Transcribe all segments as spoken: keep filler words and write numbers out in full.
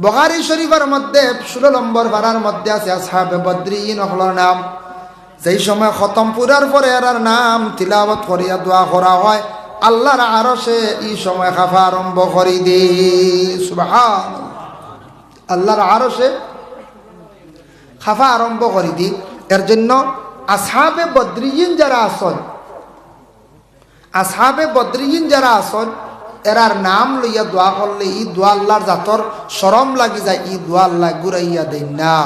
বুখারী শরীফর মধ্যে ষোলো নম্বর পারার মধ্যে আছে আসহাবে বদরিয়িন অকলর নাম। যেই সময় খতম পুরার পরে এরার নাম তিলাওয়াত করিয়া দোয়া করা হয়, আল্লাহর আরশে ই সময় কাঁপা আরম্ভ করি দি। সুবহানাল্লাহ। আল্লাহর আরশে কাঁপা আরম্ভ করি দি। এর জন্য আসহাবে বদরিয়িন যারা আছইন, আসহাবে বদরিয়িন যারা আছইন, এরার নাম লইয়া দোয়া করলে ই দোয়া আল্লাহর জাতর শরম লাগি যায়, ই দোয়া আল্লায় ঘুরাইয়া দেইন না।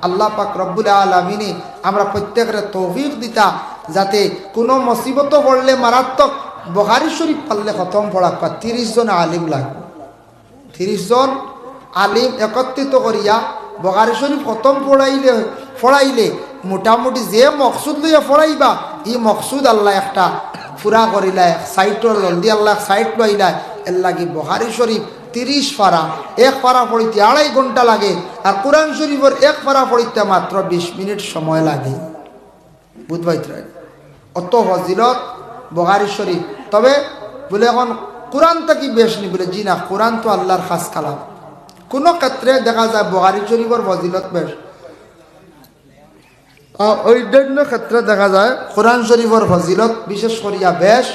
আল্লাহ পাক রব্বুল আলামিনে আমরা প্রত্যেকরে তৌফিক দিতা, যাতে কুনু মুসিবতো পড়লে মারাত্মক, বুখারী শরীফ পারলে খতম পড়া, তিরিশ জন আলিম লাগবো। তিরিশ জন আলিম একত্রিত করিয়া বুখারী শরীফ খতম পড়াইলে, পড়াইলে মোটামুটি যে মকসুদ লইয়া পড়াইবা, ই মকসুদ আল্লায় একটা পুরা করিলায়, এক সাইটর জলদি আল্লায় এক সাইট লইলায়। এর লাগি বুখারী শরীফ তিরিশ পারা, এক পারা পড়িতে আড়াই ঘন্টা লাগে, আর কোরআন শরীফর এক পারা পড়িতে মাত্র বিশ মিনিট সময় লাগে। বুঝবাইতরায় অত ফজিলত বুখারী শরীফ। তবে বুলে, অখন কোরআন থাকি বেশ নি? বুলে, জি না, কোরআন তো আল্লাহর খাস কালাম। কুনু ক্ষেত্রে দেখা যায় বুখারী শরীফর ফজিলত বেশ, আর অন্যান্য ক্ষেত্রে দেখা যায় কোরআন শরীফর ফজিলত বিশেষ করিয়া বেশ।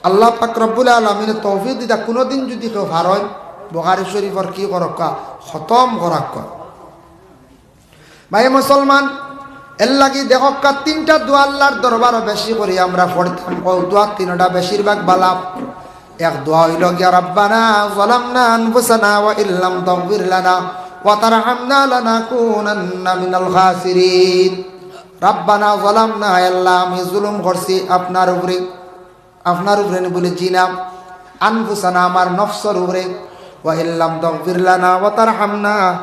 আল্লাহ পাক রব্বুল আলামিনে তৌফিক দিতা, কুনুদিন যুদি কেউ পারইন বুখারী শরীফর কি করউক্কা, খতম করউক্কা। ভাই মুসলমান, এর লাগি দেখউক্কা, তিনটা দোয়া আল্লাহর দরবারো বেশি করি আমরা পড়তাম। অউ দোয়া তিনটা বেশিরভাগ বালা। এক দোয়া অইলো গিয়া, "রাব্বানা যালামনা আনফুসানা ওয়া ইল্লাম তাগফির লানা ওয়া তারহামনা লানাকুনান্না মিনাল খাসিরিন।" রাব্বানা যালামনা, আয় আল্লাহ, আমি জুলুম করছি আপনার উপরে। আপনার উপরে নি? বুলে, জি না। আনফুসানা, আমার নফসর উপরে। ওয়া ইল্লাম তাগফির লানা ওয়া তারহামনা,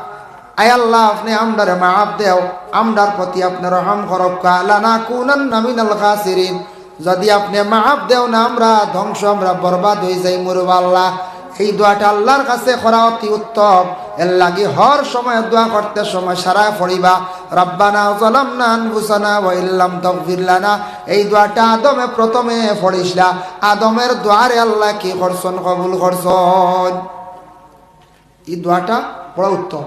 আয় আল্লাহ, আপনে আমরারে মাফ দেও, আমরার প্রতি আপনে রহম করউক্কা। লানাকুনান্না মিনাল খাসিরিন, যুদি আপনে মাফ দেও না, আমরা ধ্বংস, আমরা বরবাদ অইযাইমু রে আল্লাহ। এই দোয়াটা আল্লাহর কাছে করা অতি উত্তম। এর লাগি হর সময় দোয়া করতে সময় সারায় পড়িবা, "রাব্বানা যালামনা আনফুসানা ওয়া ইল্লাম তাগফির লানা।" এই দোয়াটা আদমে প্রথমে পড়ছিলা। আদমর দোয়ারে আল্লায় কি করছইন? কবুল করছইন। ই দোয়াটা বড় উত্তম।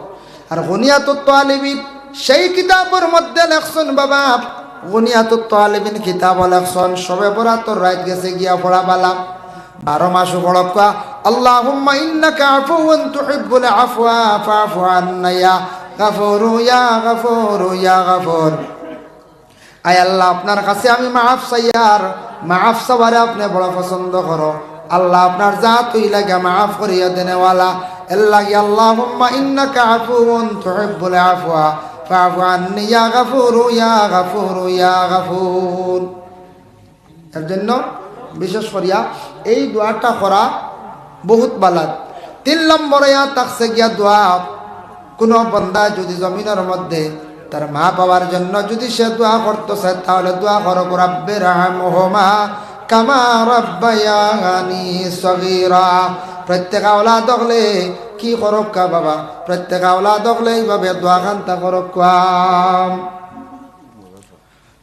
আর গুনিয়াতুত তালিবিন, সেই কিতাবর মধ্যে লেখছইন বাবা, গুনিয়াতুত তালিবিন কিতাবো লেখছইন, শবে বরাতর রাইত গেছে গিয়া পড়া বালা, বারো মাসো পড়উক্কা, "আল্লাহুম্মা ইন্নাকা আফুউন তুহিব্বুল আফওয়া ফাফু আন্না ইয়া গাফুরু ইয়া গাফুরু ইয়া গাফুর।" আয় আল্লাহ, আপনার কাছে আমি মাফ চাইয়ার, মাফ চাওয়ারে আপনে বড় পছন্দ করো। আল্লাহ, আপনার জাত অইলা গিয়া মাফ করিয়া দেনেওয়ালা। এর লাগি, "আল্লাহুম্মা ইন্নাকা আফুউন তুহিব্বুল আফওয়া ফাফু আন্নি ইয়া গাফুরু ইয়া গাফুরু ইয়া গাফুর।" এর জন্য বিশেষ করিয়া এই দোয়াটা করা বহুত বালা। তিন নম্বরে ইয়া থাকছে গিয়া দোয়া, কুনু বন্দা যুদি জমিনর মধ্যে তার মা বাবার জন্য যুদি সে দোয়া করতো চায়, তাহলে দোয়া করউক, "রাব্বির হামহুমা কামা রাব্বায়ানি সগীরা।" প্রত্যেক আওলাদ অকলে কি করউক্কা বাবা? প্রত্যেক আওলাদ অকলে এইভাবে দোয়া খানতা করউক্কা।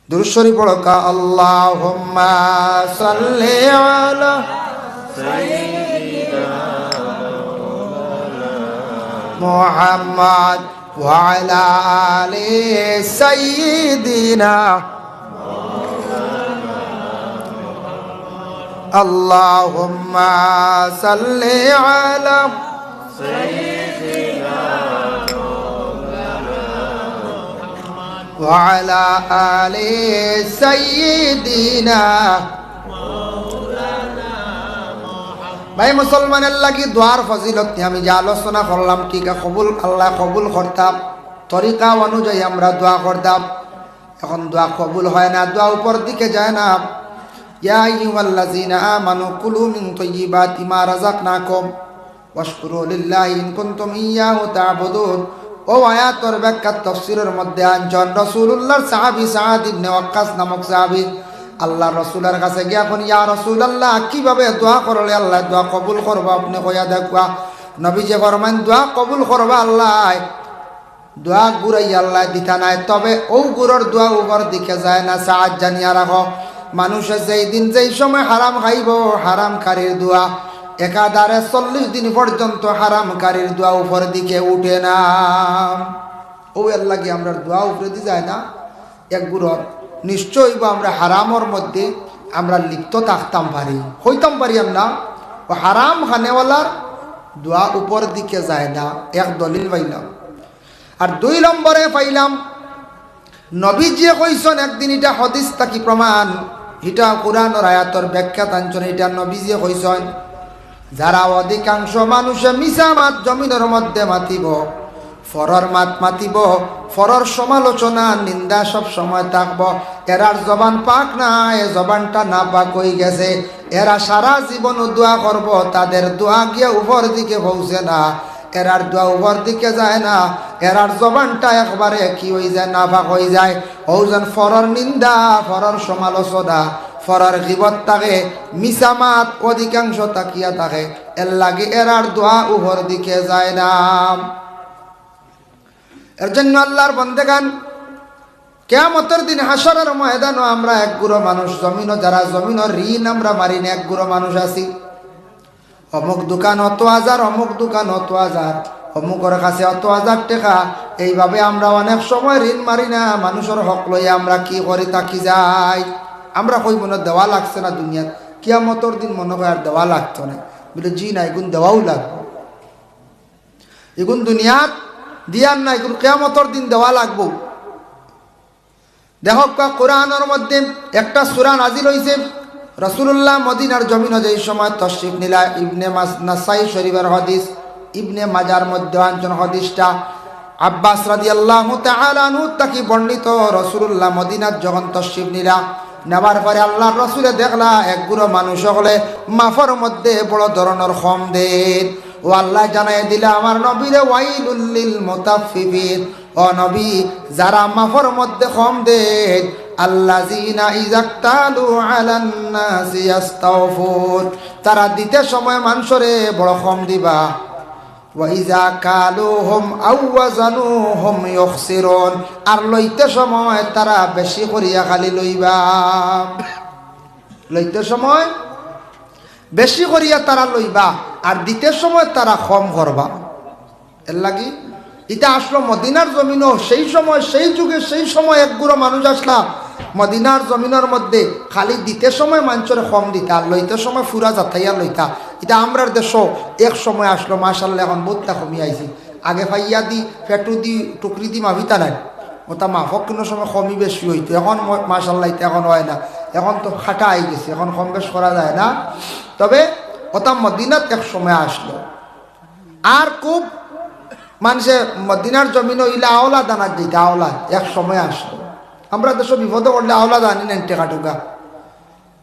দুরূদ শরীফ পড়উক্কা, আল্লাহুম্মা সাল্লি আলা সাইয়্যিদিনা মুহাম্মাদ ওয়া আলা আলি সাইয়্যিদিনা। আল্লাহুম্মা সাল্লি আলা ওয়া আলা আলি সাইয়্যিদিনা। ভাই মুসলমানর লাগি দোয়ার ফজিলত নিয়া আমি যে আলোচনা করলাম, ঠিক আছে, কবুল, আল্লায় কবুল করতা, তরিকা অনুযায়ী আমরা দোয়া করতাম। এখন দোয়া কবুল হয় না, দোয়া উপর দিকে যায় না। ইয়া আইয়ুহাল্লাযীনা আমানু কুলু মিন তাইয়্যিবাতি মা রাযাকনাকুম ওয়াশকুরু লিল্লাহি ইন কুনতুম ইয়াহু তা'বুদুন। অউ আয়াতর ব্যাখ্যা তাফসীরর মধ্যে আনছইন, রাসূলুল্লাহর সাহাবী সাদ ইবনে ওয়াক্কাস নামক সাহাবী আল্লাহর রাসূলর কাছে গিয়া কইন, "ইয়া রাসূলুল্লাহ, কিভাবে দোয়া করলে আল্লায় দোয়া কবুল করবা? আপনে কইয়া দেউক্কা।" নবীজি ফরমাইন, "দোয়া কবুল করবা আল্লায়, দোয়া ঘুরাইয়া আল্লায় দিতা নায়, তবে অউ ঘুরর দোয়া উপর দিকে যায় না।" সাদ জানিয়া রাখো, মানুষে যেই দিন যেই সময় হারাম খাইবো, হারামকারীর দোয়া একাধারে চল্লিশ দিন পর্যন্ত হারামকারীর দোয়া উপর দিকে উঠে না। ও আল্লাহ, কি আমরার দোয়া উপরেদি যায় না? এক গুরুর নিশ্চয় অইবো আমরা হারামর মধ্যে আমরা লিপ্ত থাকতাম পারি, অইতাম পারি আমরা। ও হারাম খানেওয়ালার দোয়া উপর দিকে যায় না, এক দলিল পাইলাম। আর দুই নম্বরে পাইলাম, নবীজিয়ে কইছইন একদিন, ইটা হাদিস থাকি প্রমাণ, ইটা কুরআনর আয়াতর ব্যাখ্যা টানছইন, ইটা নবীজিয়ে কইছইন, যারা অধিকাংশ মানুষে মিছা মাত জমিনর মধ্যে মাতিবো, পরর মাত মাতিবো, পরর সমালোচনা, নিন্দা সব সময় থাকবো, এরার জবান পাক নায়, এ জবানটা নাপাক অইগেছে। এরা সারা জীবনও দোয়া করবো, তাদের দোয়া গিয়া উপর দিকে পৌঁছে না, এরার দোয়া উপর দিকে যায় না, এরার জবানটা একবারে কি অইযায়, নাপাক অইযায়। অউ যেন পরর নিন্দা, পরর সমালোচনা, পরর গীবত থাকে, মিছা মাত অধিকাংশ থাকিয়া থাকে, এরলাগি এরার দোয়া উপর দিকে যায় না। এরজন্য আল্লার বন্দেগান, কিয়ামতর দিন হাশরর ময়দানো আমরা এক গুরু মানুষ জমিনো, যারা জমিনর ঋণ আমরা মারি না, এক গুরু মানুষ আছি, অমুক দোকান অত হাজার, অমুক দোকান অত হাজার, অমুকর কাছে অত হাজার টেকা। এইভাবে আমরা অনেক সময় ঋণ মারি না, মানুষর হক লইয়া আমরা কি করি, থাকি যাই। আমরা কই মনো দেওয়া লাগছে না দুনিয়াত, কিয়ামতর দিন মনো কয় আর দেওয়া লাগতো না। বলে, জি না, ইগুন দেওয়াউ লাগবো। ইগুন দুনিয়াত দিয়ার না, ইগুন কিয়ামতর দিন দেওয়া লাগবো। দেখউক্কা, কুরআনর মধ্যে একটা সূরা নাজিল অইছে। রাসূলুল্লাহ মদিনার জমিনো যেই সময় তশরিফ নিলা, ইবনে মাস-, নাসাই শরীফর হাদিস, ইবনে মাজার মধ্যে আনছইন হাদিসটা। আব্বাস রাদিয়াল্লাহু তাআলা আনহু থাকি বর্ণিত, রাসূলুল্লাহ মদিনাত যখন তশরিফ নিলা, নেবার পরে আল্লার রাসূলে দেখলা এক গুরু মানুষ অকলে মাফর মধ্যে বড় ধরনর কম দেইন। ও আল্লায় জানাই দিলা আমার নবীরে, "ওয়াইলুল লিল মুতাফফিফিন।" ও নবী, যারা মাফর মধ্যে কম দেইন, "আল্লাযিনা ইযাকতালু আলান নাসি ইয়াস্তাওফুন।" তারা দিতে সময় মানষরে বড় কম দিবা। "ওয়া ইযা কালুহুম আও ওয়াজানুহুম ইউখসিরুন।" আর লইতে সময় তারা বেশি করিয়া খালি লইবা। লইতে সময় বেশি করিয়া তারা লইবা, আর দিতে সময় তারা কম করবা। এরলাগি ইটা আসলো মদিনার জমিনো, সেই সময়, সেই যুগে, সেই সময় এক গুরু মানুষ আসলা মদিনার জমিনর মধ্যে, খালি দিতে সময় মানষরে কম দিতা, আর লইতে সময় ফুরা জাতাইয়া লইতা। ইটা আমরার দেশো এক সময় আসলো, মাশাআল্লাহ, এখন বউতটা কমি আইছে। আগে পাইয়া দি, ফেটু দি, টুকরি দি মাফিতা নায়। ওটা মাফক কুনু সময় কমি বেশি অইতো। এখন ম-, মাশাআল্লাহ, ইটা এখন অয় না। এখন তো খাটা আইগেছে, এখন কম বেশ করা যায় না। তবে ওটা মদিনাত এক সময় আসলো। আর খুব মানষে মদিনার জমিনো ইলা আওলা দানাত যাইতা, আওলা এক সময় আসলো। আমরা দেশো বিপদো পড়লে আওলা দানি নেন টেকা টুকা।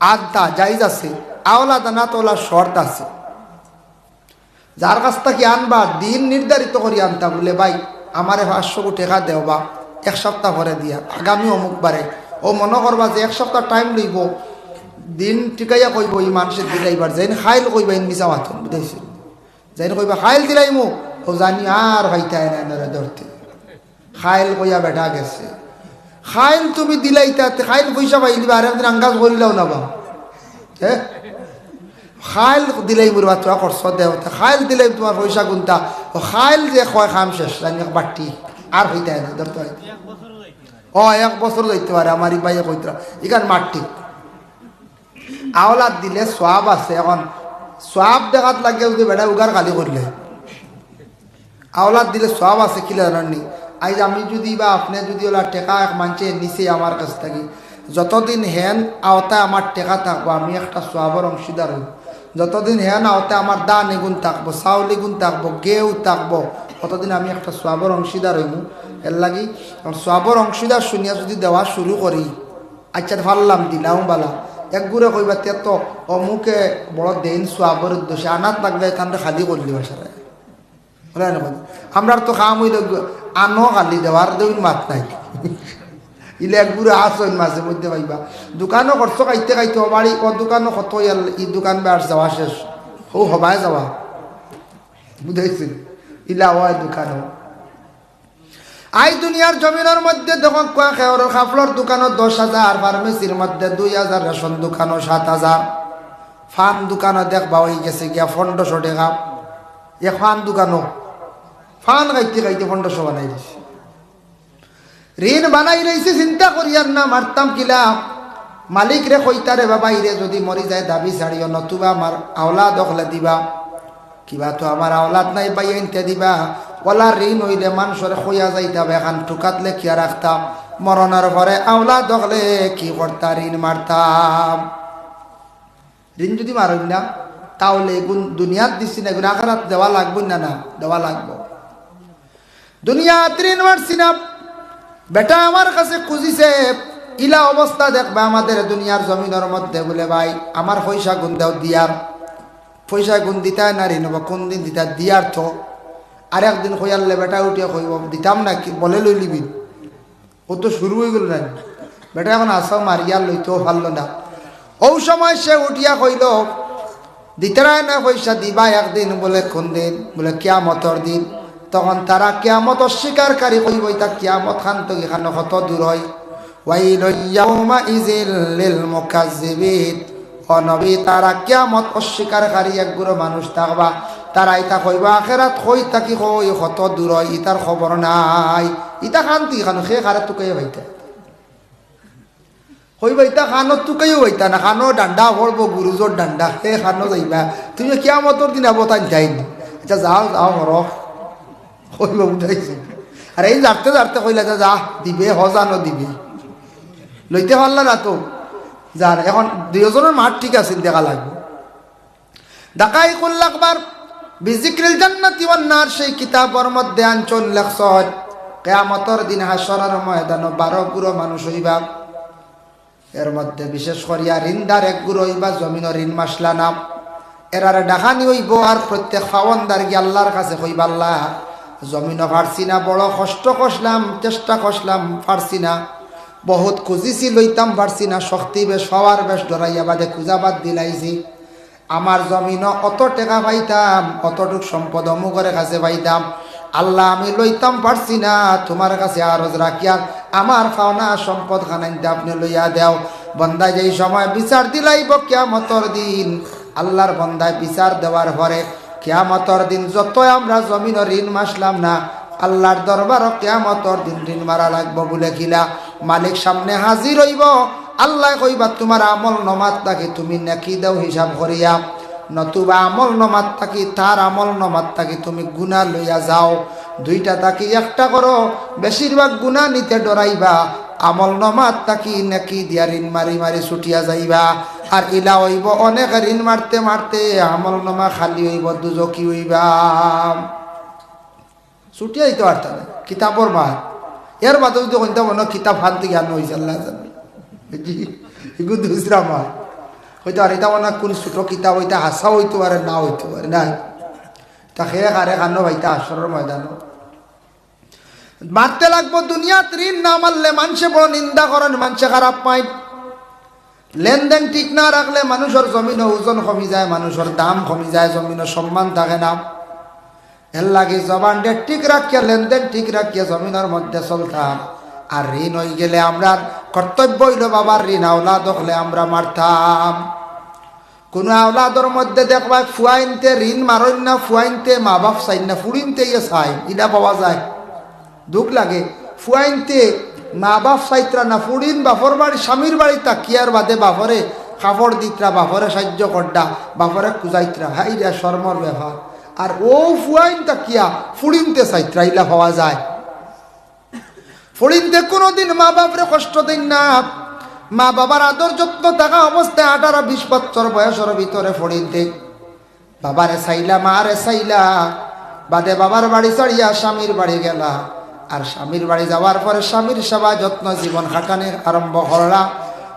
আনতা জায়েজ আছে, আওলা দানাত ওলা শর্ত আছে। যার কাছ থাকি আনবা, দিন নির্ধারিত করি আনতা, বুলে, "ভাই, আমারে পাঁচশো টেকা দেও বা এক সপ্তাহ পরে দিয়া, আগামী অমুক বারে।" ও মনো করবা যে এক সপ্তাহ time লইবো, দিন টিকাইয়া কইবো, ই মানষে দিলাইবার, যেইন খাইল কইবা, ইন মিছা মাতইন, বুঝাইছি? যেইন কইবা, "খাইল দিলাইমু", ও জানি আর পাইতায় নায় নরে ধরতে। খাইল কইয়া বেটা গেছে। খাইল তুমি দিলাইতা, তে খাইল পয়সা পাইলিবা, আর একদিন আঙ্গাজ করিলাও না বা। হে? খাইল দিলাইমুর বাতুয়া করছো দেও, তে খাইল দিলাইমু তুমার পয়সা গুনতা। ও খাইল যে কয় কাম শেষ, জানি একবার ঠিক। আর পাইতায় নায়, ধরতে পাইতায়। ও, এক বছর যাইতে পারে, আমার ই ভাইয়ে কইতরা, ইখান মার ঠিক। আওলাদ দিলে সওয়াব আছে। এখন সওয়াব দেখাত লাগিয়া যদি বেটা উগার খালি করিলে, আওলাদ দিলে সওয়াব আছে, কিলা জানইন নি? আইজ আমি যদি বা আপনে যদি ওলা টেকা এক মানষে নিছে আমার কাছ থাকি, যতদিন হেন আওতায় আমার টেকা থাকবো, আমি একটা সওয়াবর অংশীদার অইমু। যতদিন হেন আওতায় আমার ধান ইগুন থাকবো, চাউল ইগুন থাকবো, গেউ থাকবো, ততদিন আমি একটা সওয়াবর অংশীদার অইমু। এরলাগি সওয়াবর অংশীদার হুনিয়া যদি দেওয়া শুরু করি, আইচ্ছা, পারলাম, দিলাম বালা। এক গুরে কইবা, "তে তো অমুকে বড় দেইন সওয়াবর উদ্দেশ্যে, আনাত লাগলে তানরে খালি করিলিবা সারা।" বুলে না কই? আমরার তো কাম অইলো গি, আনো খালি দেও, আর দেইন মাত নাই। ইলা এক গুরে আছইন মাঝে মধ্যে পাইবা। দোকানো খরচ খাইতে খাইতে ও বাড়ি, ও দোকানো কত ইয়াল, ই দোকান বেশ যাওয়া শেষ। ও হবায় যাওয়া। বুঝাইছি? ইলা অয় দোকানো। আইজ দুনিয়ার জমিনর মধ্যে দেখউক্কা, খেওরর কাপড়র দোকানো দশ হাজার, ফার্মেসির মধ্যে দুই হাজার, রেশন দোকানো সাত হাজার। ফান দোকানো দেখবা অইগেছে গিয়া পনেরোশো টেকা। এক ফান দোকানো ফান খাইতে খাইতে পনেরোশো বানাই দিছে। ঋণ বানাই লইছে, চিন্তা করিয়ার না মারতাম কিলা। মালিকরে কইতা রে, "বাবা, ইরে যুদি মরি যায় দাবি ছাড়িও, নতুবা আমার আওলাদ অকলে দিবা।" "কিবা তো আমার আওলাদ নাই, বাইয়াইন্তে দিবা।" অলা ঋণ অইলে মানষরে কইয়া যাইতা বা, এখান টুকাত লেখিয়া রাখতা, মরণর পরে আওলাদ অকলে কি করতা, ঋণ মারতা। ঋণ যুদি মারইন না, তাইলে ইগুন দুনিয়াত দিছি না, ইগুন আখেরাত দেওয়া লাগবো না, না দেওয়া লাগবো। দুনিয়াত ঋণ মারছি না, বেটা আমার কাছে খুজিছে, ইলা অবস্থা দেখবা আমাদের দুনিয়ার জমিনর মধ্যে, বুলে, "ভাই, আমার পয়সাগুন দেও দিয়ার।" পয়সাগুন দিতায় না, ঋণ অইবো, কুনদিন দিতা দিয়ার তো। আরেকদিন কইয়ারলে বেটা উঠিয়া কইবো, "দিতাম না কি, বলে লইলিবি।" ও তো শুরু অইগেলো না। বেটা এখন আছাও মারিয়া লইতেও পারলো না। অউ সময় সে উঠিয়া কইলো, "দিতারায় না পয়সা, দিবা একদিন।" বুলে, "কুনদিন?" বুলে, "কিয়ামতর দিন।" তখন তারা কিয়ামত অস্বীকারকারী কইবো, "ইতা কিয়ামত খান তো ইখানো কত দূর অয়।" "ওয়াইলুল ইয়াউমাইযিল লিল মুকাজ্জিবিন।" ও নবী, তারা কিয়ামত অস্বীকারকারী এক গুরু মানুষ থাকবা, তারা ইতা কইবা, "আখেরাত কই থাকি কই, কত দূর অয়, ইতার খবর নাই।" ইতা খান তুই খানো, খে খারে তুকাইও পাইতা। কইবা, "ইতা খানো তুকাইও পাইতা না, খানো ডান্ডা পড়বো, গুরুজোর ডান্ডা, খে খানো যাইবা। তুমি কিয়ামতর দিন আবো তাই যাইনি।" আচ্ছা, যাও, যাও, হরো। কইবা উঠাইছি। আর এই যারতে যারতে কইলা, "যা, যা, দিবে, হজানো দিবে।" লইতে পারলা না তো। যার এখন দুইজনের মাত ঠিক আছে, দেখা লাগবো। দাকাইকুল আকবার বিজিক্রিল জান্নাতি ওয়ান নার সেই কিতাবর মধ্যে আনছইন লেখছইন, কিয়ামতর দিন হাশরর ময়দানো বারো গুরু মানুষ অইবা। এর মধ্যে বিশেষ করিয়া ঋণদার এক গুরু অইবা, জমিনো ঋণ মাসলা না। এরারে ডাকানি অইবো, আর প্রত্যেক পাওনদার গিয়া আল্লার কাছে কইবা, "আল্লা, জমিনো পারছি না, বড় কষ্ট করলাম, চেষ্টা করলাম, পারছি না, বহুত খুজিছি, লইতাম পারছি না, শক্তি বেশ, পাওয়ার বেশ, ডরাইয়া বাদে খুজা বাদ দিলাইছি।" আমার জমিনো অত টেকা পাইতাম, অতটুক সম্পদ অমুকর কাছে পাইতাম। আল্লা, আমি লইতাম পারছি না, তুমার কাছে আরজ রাখিয়ার আমার পাওনা সম্পদ খানাইন্তে আপনে লইয়া দেও। বন্দা যেই সময় বিচার দিলাইবো কিয়ামতর দিন, আল্লার বন্দায় বিচার দেওয়ার পরে কিয়ামতর দিন যতই আমরা জমিনো ঋণ মাসলাম না, আল্লার দরবারো কিয়ামতর দিন ঋণ মারা লাগবো বুলে কিলা? মালিক সামনে হাজির অইবো, আল্লায় কইবা, "তুমার আমল নমাত থাকি তুমি নেকি দেও হিসাব করিয়া, নতুবা আমল নমাত থাকি, তার আমল নমাত থাকি তুমি গুনা লইয়া যাও। দুইটা থাকি একটা করো।" বেশিরভাগ গুনা নিতে ডরাইবা, আমল নমাত থাকি নেকি দিয়া ঋণ মারি মারি ছুটিয়া যাইবা। আর ইলা অইবো অনেক ঋণ মারতে মারতে আমল নমা খালি অইবো, দুজকি অইবা। ছুটিয়া যাইতে পারতা না, কিতাবর মার। এর বাদে যুদি কইন্তা মনো কিতাব ফান্তি জ্ঞান অইছে, আল্লা জানে। জি, ইগু দুসরা মার। কইতে পারে, ইতা মনো কুন ছোট কিতাব, ইতা হাছা অইতো পারে, না অইতো পারে, না। তা খে খারে খানো পাইতা হাশরর ময়দানো। মারতে লাগবো দুনিয়াত ঋণ না মারলে মানষে বড় নিন্দা করইন, মানষে খারাপ পাইন। লেনদেন ঠিক না রাখলে মানুষর জমিনো ওজন কমি যায়, মানুষর দাম কমি যায়, জমিনো সম্মান থাকে না। এর লাগি জবানরে ঠিক রাখিয়া, লেনদেন ঠিক রাখিয়া জমিনর মধ্যে চলতাম। আর ঋণ অইগেলে আমরার কর্তব্য অইলো বাবার ঋণ, আওলাদ অকলে আমরা মারতাম। কুনু আওলাদর মধ্যে দেখবায় ফুয়াইন্তে ঋণ মারইন না, ফুয়াইন্তে মা বাপ চাইন না, ফুড়িন্তে ইয়ে চাইন, ইলা পাওয়া যায়। দুখ লাগে। ফুয়াইন্তে মা বাপ চাইত্রা না, ফুড়িন বাপর বাড়ি, স্বামীর বাড়ি থাকিয়ার বাদে বাপরে কাপড় দিত্রা, বাপরে সাইয্য করডা, বাপরে খুজাইত্রা, হায়রে শরমর ব্যাপার। আর অউ ফুয়াইন থাকিয়া ফুড়িন্তে চাইত্রা, ইলা পাওয়া যায়। ফুড়িন্তে কুনুদিন মা বাপরে কষ্ট দেইন না। মা বাবার আদর যত্ন থাকা অবস্থায় আঠারো বিশ বছর বয়সর ভিতরে ফুড়িন্তে বাবারে চাইলা, মারে চাইলা, বাদে বাবার বাড়ি ছাড়িয়া স্বামীর বাড়ি গেলা। আর স্বামীর বাড়ি যাওয়ার পরে স্বামীর সেবা যত্ন জীবন কাটানি আরম্ভ করলা।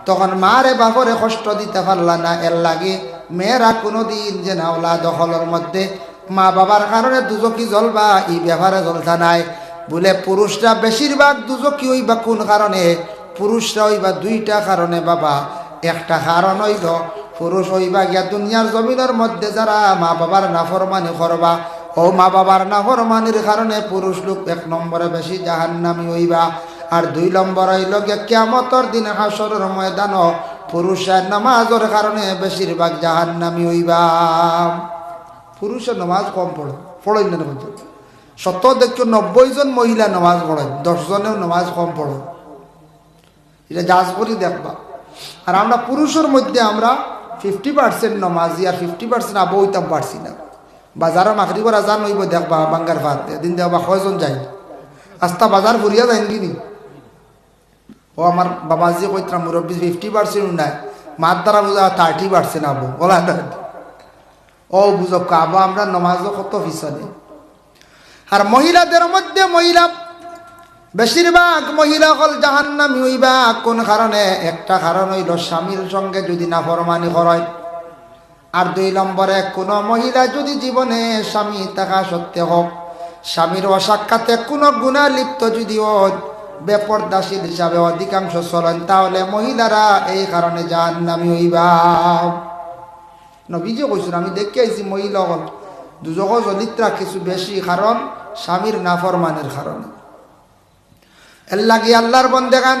তখন মারে বাপরে কষ্ট দিতা পারলা না, এর লাগি মেয়েরা কুনুদিন যেন আওলাদ অকলর মধ্যে মা বাবার কারণে দুজকি জ্বলবা, ই ব্যাপারে জ্বলতা নায়। বুলে পুরুষরা বেশিরভাগ দুজকি অইবা কুন কারণে? পুরুষরা অইবা দুইটা কারণে বাবা। একটা কারণ অইলো, পুরুষ অইবা গিয়া দুনিয়ার জমিনর মধ্যে যারা মা বাবার নাফরমানি করবা, অউ মা বাবার নাফরমানির কারণে পুরুষ লোক এক নম্বরে বেশি জাহান্নামী অইবা। আর দুই নম্বর অইলো গিয়া কিয়ামতর দিন হাশরর ময়দানো পুরুষে নমাজর কারণে বেশিরভাগ জাহান্নামী অইবা। পুরুষে নমাজ কম পড়ে, পড়ইন না, নমাজ। শত দেখো নব্বই জন মহিলা নমাজ পড়ে, দশ জনেও নমাজ কম পড়ে। ইটা যাচ করি দেখবা। আর আমরা পুরুষর মধ্যে আমরা ফিফটি পার্সেন্ট নমাজি আর ফিফটি পার্সেন্ট আবো অইতাম পারছি না। বাজারো মাগরিবর আজান অইবো দেখবা, বাঙ্গার ফাত। এদিন দেখবা কয়জন যাইন, আস্তা বাজার ভরিয়া যাইন কিনি। ও আমার বাবাজি কইতরা মুরব্বি ফিফটি পার্সেন্ট নাই, মাত দ্বারা বুঝা থার্টি পার্সেন্ট আবো, বলা না? ও বুঝো, আবো আমরা নমাজো কত পিছনে। আর মহিলাদের মধ্যে মহিলা, বেশিরভাগ মহিলা অকল জাহান্নামী অইবা। কোন কারণে? একটা কারণ অইলো স্বামীর সঙ্গে যদি নাফরমানি করে, আর দুই নম্বরে কোনো মহিলা যদি জীবনে স্বামী থাকা সত্ত্বেও স্বামীর অসাক্ষাতে কোনো গুনাহ লিপ্ত যদি অয়, বেপর্দাশীল হিসাবে অধিকাংশ চলেন, তাহলে মহিলারা এই কারণে জাহান্নামী অইবা। নবীজি কইছইন, আমি দেখি আইছি মহিলা অকল দুজখো জ্বলিতরা কিছু বেশি, কারণ স্বামীর নাফরমানির কারণে। এর লাগি আল্লার বন্দেগান,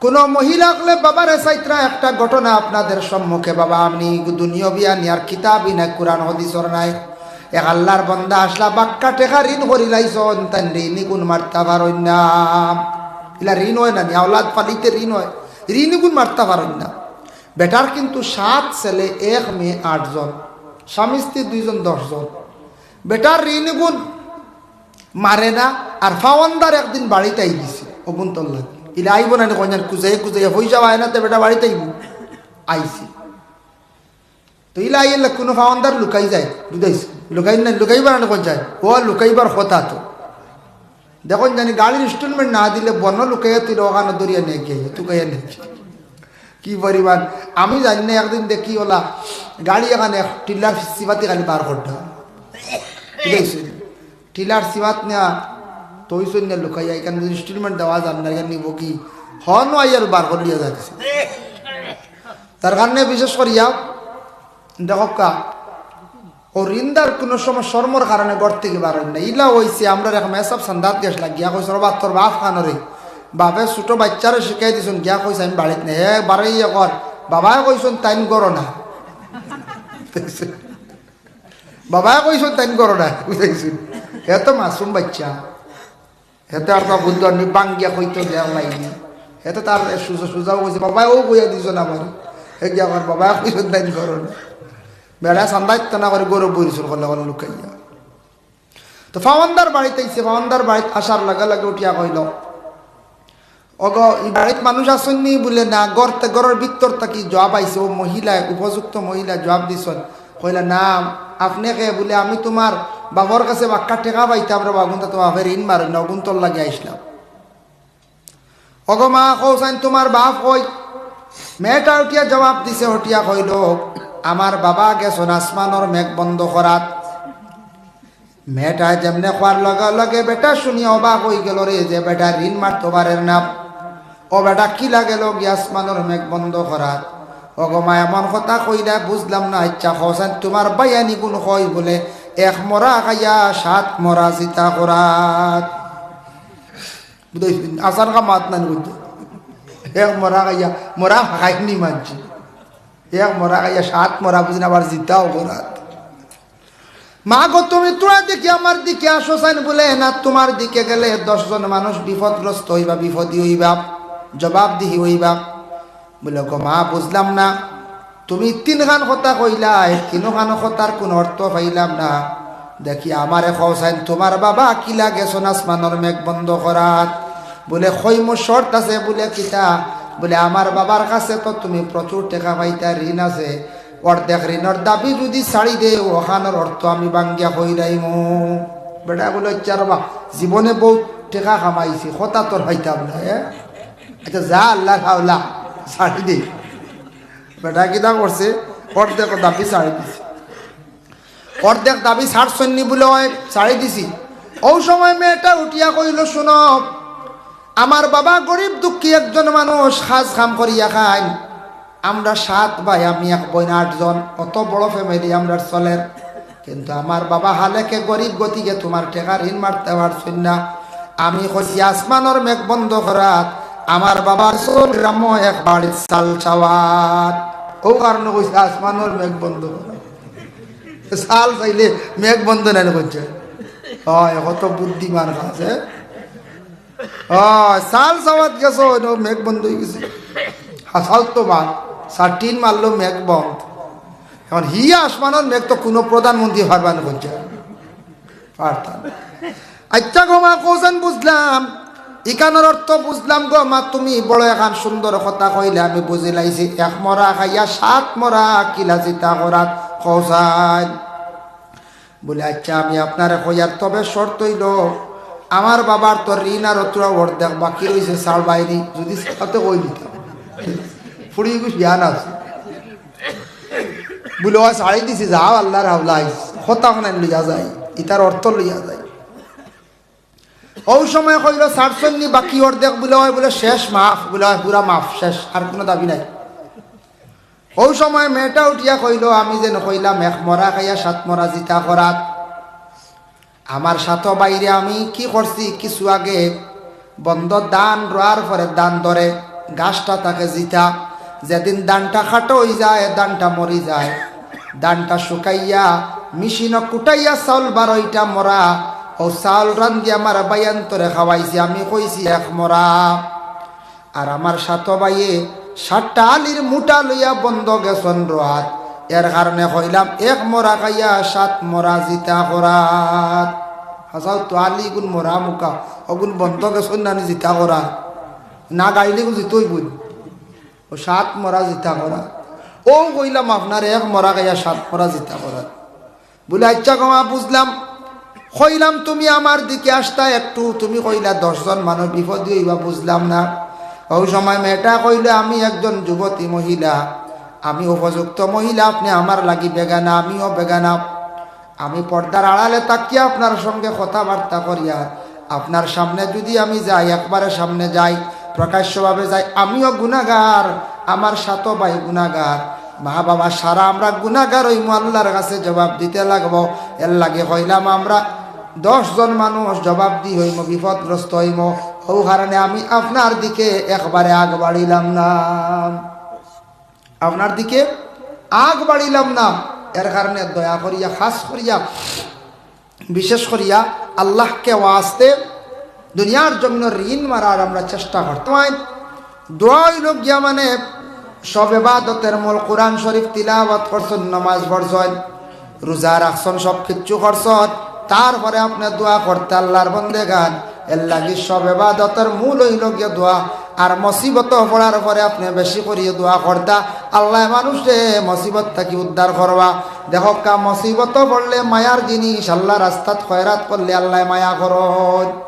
কোনো মহিলা অকলে বাবারে চাইতরা, একটা ঘটনা আপনাদের সম্মুখে, বাবা, আমি দুনিয়াবি আনি আর কিতাবি নাই, কোরআন হাদিসর নাই। এক আল্লার বন্দা আছলা, বাক্কা টেকা ঋণ করিলাইছইন, তাইন ঋণী গুণ মারতা পারইন না। ইলা ঋণ অয় না নি, আওলাদ পালিতে ঋণ অয়, ঋণী গুণ মারতা পারইন না। বেটার কিন্তু সাত ছেলে, এক মেয়ে, আটজন, স্বামী স্ত্রী দুইজন, দশজন। বেটার ঋণী গুণ মারে না, আর ফাওয়ানদার একদিন বাড়িত আই গেছে, অগুন তল্লা। ইলা আইবো না নি, কইন জানি, কুজাইয়া কুজাইয়া পয়সা পায় না, তে বেটা বাড়িত আইবো। আইছে। তো ইলা আইলে কোনো ফাওয়ানদার লুকাই যায়, বুঝাইছে? লুকাই না, লুকাইবার না, কইন যায়, ও লুকাইবার কথা তো। দেখইন জানি গাড়ির ইনস্টলমেন্ট না দিলে বনো লুকাইয়া তুই ওখানে দরিয়া নিয়ে গিয়ে, তুকাইয়া নিয়ে গিয়ে। কি পরিমাণ, আমি জানি না, একদিন দেখি ওলা গাড়ি এখানে এক টিলার সিবাতি খালি বার করটা। বুঝাইছে? টিলার সিবাত নিয়া তৈছইন না লুকাইয়া, এখানে ইনস্টলমেন্ট দেওয়া যার না, এখানে নিব কি? হন আইয়ার বার করিয়া যাচ্ছে। তার কারণে বিশেষ করিয়া দেখউক্কা, ও ঋণদার কোনো সময় শরমর কারণে ঘর থাকি বার অইন না। ইলা অইছে, আমরার এক মেসাব চান্দাত গেছলা, গিয়া কইছে, "ওবা, তোর বাপ কানো রে?" বাপে ছোট বাইচ্চারে শিখাই দিছইন, গিয়া কইছে, "আমি বাড়িত নাই।" হে বারই ইয়া কর, বাবায় কইছইন, "তাইন ঘরো না।" বাবায় কইছইন, "তাইন ঘরো না।" বুঝাইছইন? হে তো মাসুম বাইচ্চা। হেতে আর তো বুদ্ধ নি বাঙ্গিয়া কইতো দেওয়া লাগি। হেতে তার সুজা, সুজাও কইছে, "বাবায় ও কইয়া দিছইন আমারে।" হে গিয়া আমার বাবায় কইছইন, "তাইন ঘরো না।" বেটা চান্দাইত না করে গরু বইরিছইন করলে, করলে লুকাইয়া। তো ফাওয়ানদার বাড়িত আইছে, ফাওয়ানদার বাড়িত আসার লগে লগে উঠিয়া কইলো, "ওগো, ই বাড়িত মানুষ আছইন নি?" বুলে, "না।" ঘরতে, ঘরর ভিতর থাকি জবাব আইছে, ও মহিলা, উপযুক্ত মহিলা জবাব দিছইন। কইলা, "না, আপনে কে?" বুলে, "আমি তুমার বাপর কাছে বাক্কা টেকা পাইতাম রে বা, অগুন তো তুমার বাপে ঋণ মারইন না, অগুন তোর লাগি আইছলাম।" "ওগো মা, কও চাইন তুমার বাপ কই?" মেয়েটা উঠিয়া জবাব দিছে, উঠিয়া কইলো, "আমার বাবা গেছইন আসমানর মেঘ বন্ধ করাত।" মেয়েটায় যেমনে কওয়ার লগে লগে বেটা শুনিয়া অবাক অইগেলো রে, যে বেটা ঋণ মারতো পারের না, ও বেটা কিলা গেলো গি আসমানর মেঘ বন্ধ করাত। ওগো মা, এমন কথা কইলায় বুঝলাম না। আইচ্ছা, কও চাইন তুমার বায়ানি গুণ কই? বুলে, "এক মরা খাইয়া সাত মরা জিতা করাত।" বুঝাইছইন? আসান কা মাত নানি বুঝছো? এক মরা খাইয়া, মরা খাইনি মানছি। এক মরা খাইয়া সাত মরা বুঝি না, আবার জিতাও করাত। "মা গো, তুমি তুমার দিকে আমার দিকে আসো চাইন।" বুলে, "না, তুমার দিকে গেলে দশজন মানুষ বিপদগ্রস্ত অইবা, বিপদী অইবা, জবাবদিহি অইবা।" বুলে, "ওগো মা, বুঝলাম না, তুমি তিনখান কথা কইলায়, তিনোখান কথার কুনু অর্থ পাইলাম না। দেখি আমারে কও চাইন, তুমার বাবা কিলা গেছইন আসমানর মেঘ বন্ধ করাত?" বুলে, "কইমু, শর্ত আছে।" বুলে, "কিতা?" বুলে, "আমার বাবার কাছে তো তুমি প্রচুর টেকা পাইতায়, ঋণ আছে, অর্ধেক ঋণর দাবি যুদি ছাড়ি দেও, অখানর অর্থ আমি ভাঙ্গিয়া কইরাইমু।" বেটা বুলে, "আইচ্ছা রে বা, জীবনে বউত টেকা কামাইছি, কথা তোর পাইতাম না, হে? আইচ্ছা যা, আল্লার হাওলা, ছাড়ি দে।" বেটা কিতা করছে, অর্ধেক দাবি ছাড়ি দিছে। অর্ধেক দাবি ছাড়ছইন নি বুলে, "অয়, ছাড়ি দিছি।" অউ সময় মেয়েটা উঠিয়া কইলো, "শুনো, আমার বাবা গরিব দুঃখী একজন মানুষ, কাজ কাম করিয়া খাইন। আমরা সাত ভাই, আমি এক বইন, আটজন, অত বড় ফ্যামিলি আমরার চলের। কিন্তু আমার বাবা হালেকে গরিব, গতিকে তুমার টেকা ঋণ মারতা পারছইন না। আমি কইছি আসমানর মেঘ বন্ধ করাত, আমার বাবার সব গ্রাম এক বাড়ির চাল চাওয়াত। ও কারণে কইছে আসমানর মেঘ বন্ধ করা। চাল চাইলে মেঘ বন্ধ নাই করছে। হয়, কত বুদ্ধিমান আছে। হয়, চাল চাওয়াত গেছো, ওই মেঘ বন্ধ হয়ে গেছে। হাসাল তো মার, সাটিন মারলো মেঘ বন্ধ। এখন হি আসমানর মেঘ তো কোনো প্রধানমন্ত্রী পারবা না করছে। পারতাম। আচ্ছা গো মা, কওছাইন বুঝলাম, ইখানর অর্থ বুঝলাম গো মা, তুমি বড় এখান সুন্দর কথা কইলে আমি বুঝিলাইছি। এক মরা খাইয়া সাত মরা কিলা জিতা করাত কওছাইন। বলে, আচ্ছা, আমি আপনারে কইয়ার, তবে শর্ত অইলো, আমার বাবার তো ঋণ আর অতটা অর্ধেক বাকি রইছে, ছাড় বাইরে, যদি ছাড়তে কই দিতাম। ফুড়ি এগুশ জ্ঞান আছে। বলে, "ও ছাড়ি দিছি, যাও আল্লাহর হাওলায়, কথা খানাইন লইয়া যাই, ইতার অর্থ লইয়া যাই।" ও সময় কইল, "ছাড়ছইন নি বাকি অর্ধেক?" বলে, "ওই বলে শেষ মাফ।" বলে, "ওই পুরা মাফ, শেষ, আর কোনো দাবি নাই।" ও সময় মেয়েটা উঠিয়া কইল, "আমি যেন কইলাম এক মরা খাইয়া সাত মরা জিতা করাত, আমার সাত বাইরে আমি কি করছি, কিছু আগে বন্ধ ধান রোয়ার পরে ধান ধরে গাছটা থাকে জিতা, যেদিন ধানটা খাটো হয়ে যায়, ধানটা মরি যায়, ধানটা শুকাইয়া মেশিনও কুটাইয়া চাউল বারোইটা মরা, ও চাউল রান্ধি আমার বাইয়ান্তরে খাওয়াইছি, আমি কইছি এক মরা।" আর আমার সাত বাইয়ে সাতটা আলির মুঠা লইয়া বন্ধ গেছইন রোয়াত, এর কারণে কইলাম এক মরা খাইয়া সাত মরা জিতা করাত। হাসাও তো আলি গুন মরা মুখা, ওগুন বন্ধ গেছইন না নি জিতা করাত, না গাইলে গুন জিতই বুঝ, ও সাত মরা জিতা করাত। ও কইলাম আপনার এক মরা খাইয়া সাত মরা জিতা করাত। বলে, "আচ্ছা গো মা, বুঝলাম।" কইলাম, "তুমি আমার দিকে আসতা একটু, তুমি কইলা দশ জন মানুষ বিপদে হইবা, বুঝলাম না।" ওই সময় মেয়েটা কইল, "আমি একজন যুবতী মহিলা, আমি উপযুক্ত মহিলা, আপনি আমার লাগি বেগানা, আমিও বেগানা। আমি পর্দার আড়ালে থাকিয়া আপনার সঙ্গে কথাবার্তা করিয়া আপনার সামনে যদি আমি যাই, একবারে সামনে যাই, প্রকাশ্যভাবে যাই, আমিও গুনাগার, আমার সাত বাই গুনাগার, মা বাবা সারা আমরা গুনাগার হইমু, আল্লাহর কাছে জবাব দিতে লাগবো। এর লাগি কইলাম আমরা দশ জন মানুষ জবাব দি হইমু, বিপদগ্রস্ত হইমু। ও কারণে আমি আপনার দিকে একবারে আগ বাড়িলাম না, আপনার দিকে আগ বাড়িলাম না।" এর কারণে দয়া করিয়া, খাস করিয়া বিশেষ করিয়া আল্লাহকে ওয়াস্তে দুনিয়ার জমিনর ঋণ মারার আমরা চেষ্টা করতে হয়। দোয়া হইল গিয়া মানে সব ইবাদতের মূল। কোরআন শরীফ তিলাওয়াত করছইন, নামাজ পড়ছইন, রোজা রাখছইন, সব কিচ্ছু করছইন, তারপরে আপনি দোয়া করতা আল্লাহর বন্দেগান। এর লাগি সব ইবাদতের মূল হইল গিয়া দোয়া। আর মুসিবত পড়ার পরে আপনি বেশি করিয়া দোয়া করতা, "আল্লাহ মানুষরে মুসিবত থাকি উদ্ধার করবা।" দেখউক্কা, মুসিবত পড়লে মায়ার জিনিস, আল্লাহ রাস্তাত খয়রাত করলে আল্লাহ মায়া করইন।